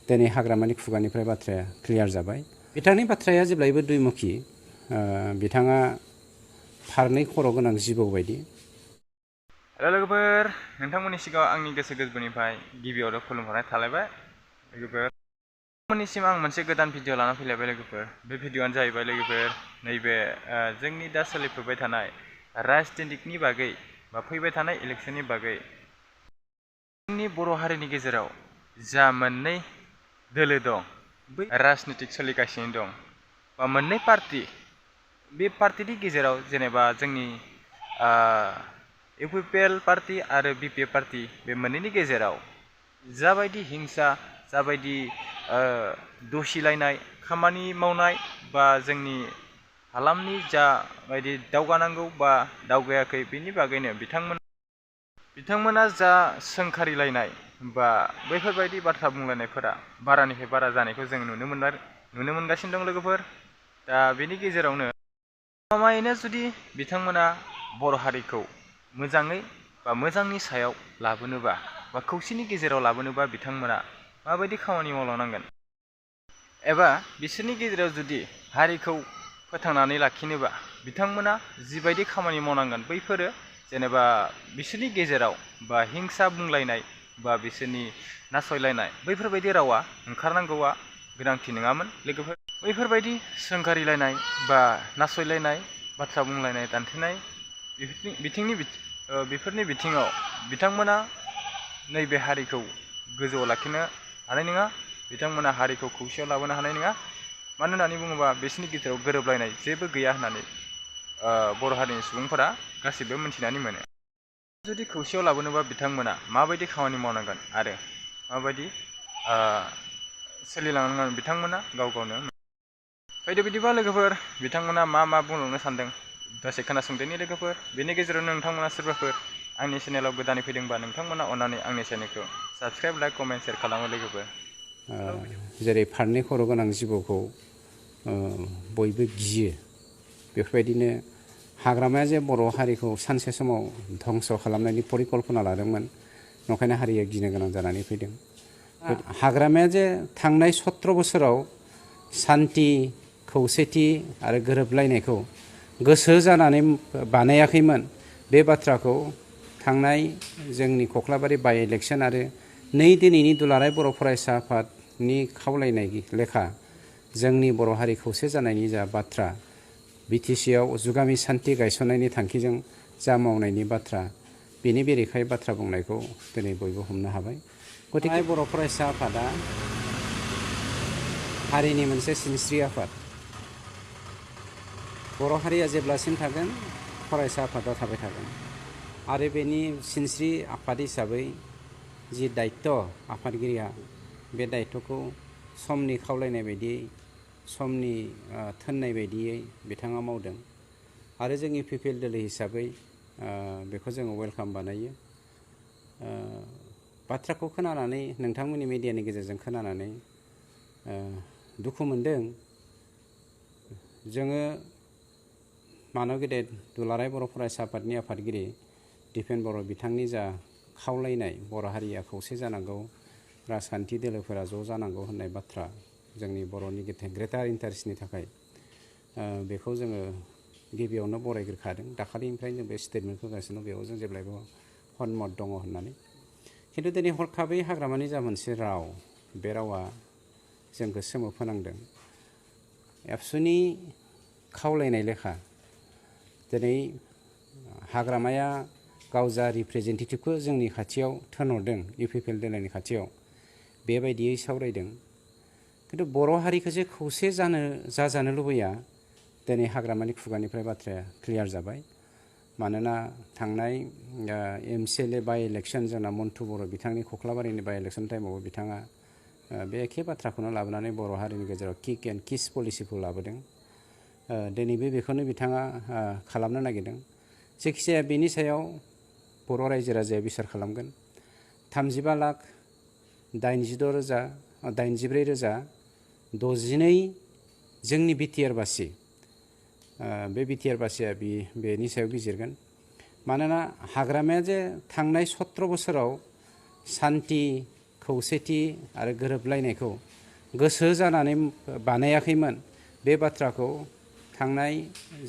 दिनै हाग्रामानि खुगानिफ्राय बाथ्राया क्लियार जाबाय। बिथांनि बाथ्राया जेब्लायबो दुइमुखि। बिथाङा फारनै खर' गोनां जिबौ बायदि। हेल' लोगोफोर, नोंथांमोननि सिगाङाव आंनि गोसो गोरबोनिफ्राय गिबियावनो खुलुमहरनाय थालायबाय। लोगोफोर, नोंथांमोननिसिम आं मोनसे गोदान भिडिअ लाना फैलायबाय लोगोफोर। बे भिडिअआनो जाहैबाय लोगोफोर, नैबे जोंनि दा सोलिफुबाय थानाय राजनितिकनि बागै बा फैबाय थानाय इलेक्सननि बागै जोंनि बर' हारिनि गेजेराव जा मोननै दोलो दं, बै राजनितिक सोलिगासिनो दं बा मोननै पार्टि, बे पार्टिनि गेजेराव जेनेबा जोंनि इउपिपिएल पार्टी आरो बिपिएफ पार्टी, बे मोननैनि गेजेराव जाबायदि हिंसा, जाबायदि दुसिलायनाय खामानि मावनाय बा जोंनि हालामनि जा बायदि दावगानांगौ बा दावगायाखै बेनि बागैनो बिथांमोना जा सोंखारिलायनाय बा बैफोरबायदि बाथ्रा बुंलायनायफोरा बारानिफ्राय बारा जानायखौ जों नुनो मोनगासिनो दं लोगोफोर। दा बेनि गेजेरावनो गमामायैनो जुदि बिथांमोना बर' हारिखौ मोजाङै बा मोजांनि सायाव लाबोनोबा बा खौसेनि गेजेराव लाबोनोबा बिथांमोना माबायदि खामानि मावलांनांगोन, एबा बिसोरनि गेजेराव जुदि हारिखौ फोथांनानै लाखिनोबा बिथांमोना जिबायदि खामानि मावनांगोन, बैफोरो जेनेबा बिसोरनि गेजेराव बा हिंसा बुंलायनाय बा बिसोरनि नासयलायनाय बैफोरबायदि रावा ओंखारनांगौआ गोनांथि नङामोन लोगोफोर। बैफोरबायदि सोंखारिलायनाय बा नासयलायनाय, बाथ्रा बुंलायनाय, दान्थेनाय बेफोरनि बिथिङाव बिथांमोना नैबे हारिखौ गोजौआव लाखिनो हानाय नङा, बिथांमोना हारिखौ खौसेयाव लाबोनो हानाय नङा। मानो होननानै बुङोबा बिसोरनि गेजेराव गोरोबलायनाय जेबो गैया होननानै बर' हारिनि सुबुंफोरा गासिबो मिथिनानै मोनो। जुदि खौसेयाव लाबोनोबा बिथांमोना माबायदि खामानि मावनांगोन आरो माबायदि सोलिलांनांगोन बिथांमोना गाव गावनो फैदो बिदिबा लोगोफोर, बिथांमोना मा बुंलांनो सानदों दसे खोनासंदोनि लोगोफोर। बेनि गेजेराव नोंथांमोना सोरबाफोर आंनि चेनेलाव गोदानै फैदोंबा नोंथांमोना अन्नानै आंनि चेनेलखौ साबस्क्राइब, लाइक, कमेन्ट, शेयार खालामो लोगोफोर। जेरै फारनै खर' गोनां जिबौखौ बयबो गियो, बेफोरबायदिनो हाग्रामाया जे बर' हारिखौ सानसे समाव धंस' खालामनायनि परिकल्पना लादोंमोन, नंखायनो हारिया गिनो गोनां जानानै फैदों। हाग्रामाया जे थांनाय 17 बोसोराव सान्थि, खौसेथि आरो गोरोबलायनायखौ गोसो जानानै बानायाखैमोन, बे बाथ्राखौ थांनाय जोंनि कख्लाबारि बाइ इलेक्सन आरो दिनैनि दुलाराय बर' फरायसा आफादनि खावलायनाय लेखा जोंनि बर' हारि खौसे जानायनि जा बाथ्रा, बिटिसिआव जुगामि सान्थि गायसननायनि थांखिजों जा मावनायनि बाथ्रा, बेनि बेरेखायै बाथ्रा बुंनायखौ दिनै बयबो हमनो हाबाय। गतिके बर' फरायसा आफादा हारिनि मोनसे सिनस्रि आफाद। बर' हारिया जेब्लासिम थागोन फरायसा आफादा थाबाय थागोन। आरो बेनि सिनस्रि आफाद हिसाबै जि दायित्य आफादगिरिया, बे दायित्वखौ समनि खावलायनाय बायदियै, समनि थोननाय बायदियै बिथाङा मावदों। आरो जों इउपिपिएल दोलो हिसाबै बेखौ जोङो वेलकाम बानायो। बाथ्राखौ खोनानानै, नोंथांमोननि मिडियानि गेजेरजों खोनानानै दुखु मोनदों। जोङो मानव गेदेर दुलाराय बर' फरायसा आफादनि आफादगिरि दिपेन बर' बिथांनि जा खावलायनाय, बर' हारिया खौसे जानांगौ, राजखान्थि दोलोफोरा ज' जानांगौ होननाय बाथ्रा, जोंनि बर'नि ग्रेटार इन्टारेस्टनि थाखाय, बेखौ जोङो गिबियावनो बरायग्रोखादों। दाखालिनिफ्रायनो जों बे स्टेटमेन्ट होगासिनो दं, बेयाव जों जेब्लायबो हनमत दङ होननानै। खिन्थु दिनै हरखाबै हाग्रामानि जा मोनसे राव, बे रावा जोंखौ सोमोफोनांदों। एबसुनि खावलायनाय लेखा दिनै हाग्रामाया गाव जा रिप्रेजेन्टेटिभखौ जोंनि खाथियाव थिनहरदों, इउपिपिएल दोलोनि खाथियाव, बेबायदियै सावरायदों। खिन्थु बर' हारिखौ जे खौसे जाजानो लुबैया, दिनै हाग्रामानि खुगानिफ्राय बाथ्राया क्लियार जाबाय। मानोना थांनाय MCLA बाइ इलेक्सन, जोंना मन्टु बर' बिथांनि कख्लाबारिनि बाइ इलेक्सन टाइमावबो बिथाङा बे एखे बाथ्राखौनो लाबोनानै बर' हारिनि गेजेराव किक एन्ड किस पलिसिखौ लाबोदों। दिनैबो बेखौनो बिथाङा खालामनो नागिरदों। जायखिजाया बेनि सायाव बर' रायजो राजाया बिसार खालामगोन। 35,86,83,983,62 जोंनि बिटिआर बासि, बे बिटिआर बासिया बेनि सायाव बिजिरगोन। मानोना हाग्रामाया जे थांनाय 17 बोसोराव सान्थि, खौसेथि आरो गोरोबलायनायखौ गोसो जानानै बानायाखैमोन। बे बाथ्राखौ थांनाय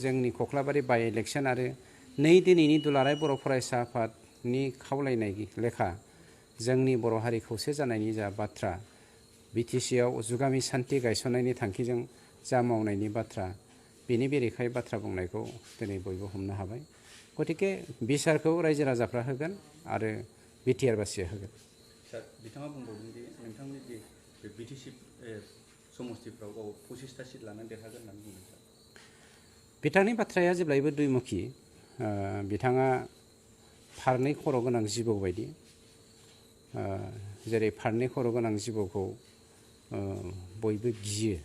जोंनि कख्लाबारि बाइ इलेक्सन आरो दिनैनि दुलाराय बर' फरायसा आफादनि खावलायनाय लेखा जोंनि बर' हारि खौसे जानायनि जा बाथ्रा, बिटिसिआव जुगामि सान्थि गायसननायनि थांखिजों जा मावनायनि बाथ्रा, बेनि बेरेखायै बाथ्रा बुंनायखौ दिनै बयबो हमनो हाबाय। गतिके बिसारखौ रायजो राजाफ्रा होगोन आरो बिटिआर बासिया होगोन। सार, बिथाङा बुंबावदों दि नोंथांनि दि बे बिटिसि समस्तिफ्राव 25टा सिट लानानै देरहागोन होननानै बुंदों सार। बिथांनि बाथ्राया जेब्लायबो दुइमुखि। बिथाङा फारनै खर' गोनां जिबौ बायदि, जेरै फारनै खर' गोनां जिबौखौ बयबो गियो,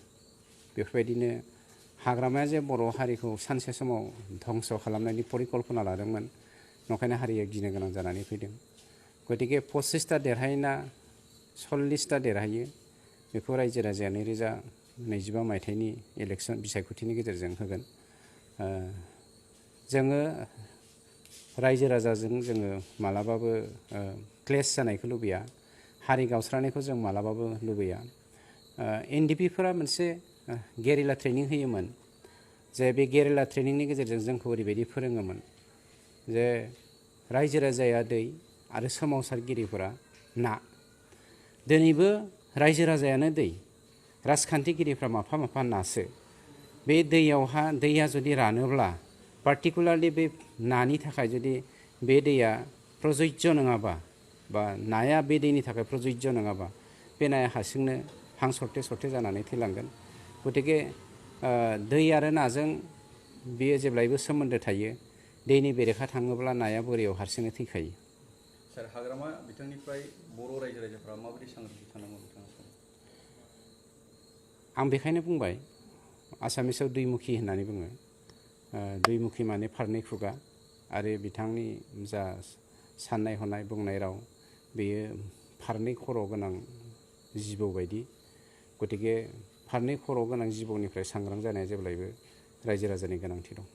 बेफोरबायदिनो हाग्रामाया जे बर' हारिखौ सानसे समाव धंस' खालामनायनि परिकल्पना लादोंमोन, नंखायनो हारिया गिनो गोनां जानानै फैदों। गतिके 25टा देरहायोना 40टा देरहायो, बेखौ रायजो राजाया 2025 मायथाइनि इलेक्सन बिसायख'थिनि गेजेरजों होगोन। जोङो रायजो राजाजों जोङो मालाबाबो क्लेश जानायखौ लुबैया, हारि गावस्रानायखौ जों मालाबाबो लुबैया। एनडिपिफोरा मोनसे गेरिला ट्रेनिं होयोमोन, जे बे गेरिला ट्रेनिंनि गेजेरजों जोंखौ ओरैबायदि फोरोङोमोन जे रायजो राजाया दै आरो सोमावसारगिरिफोरा ना। दिनैबो रायजो राजायानो दै, राजखान्थिगिरिफ्रा माफा माफा नासो। बे दैया जुदि रानोब्ला, पार्टिकुलारलि बे नानि थाखाय जुदि बे दैया प्रजज्य नङाबा, बा नाया बे दैनि थाखाय प्रजज्य नङाबा, बे नाया हारसिंनो हां सरथे सरथे जानानै थैलांगोन। गतिके दै आरो नाजों बेयो जेब्लायबो सोमोन्दो थायो। दैनि बेरेखा थाङोब्ला नाया बोरियाव हारसिंनो थैखायो। सार, हाग्रामा बिथांनिफ्राय बर' रायजो राजाफ्रा माबायदि सांग्रांथि थानांगौ बिथाङा सानो? आं बेखायनो बुंबाय, आसामिसाव दुइमुखि होननानै बुङो। दुइमुखि माने फारनै खुगा, आरो बिथांनि जा साननाय हनाय बुंनाय राव, बेयो फारनै खर' गोनां जिबौ बायदि। गतिके फारनै खर' गोनां जिबौनिफ्राय सांग्रां जानाया जेब्लायबो रायजो राजानि गोनांथि दं।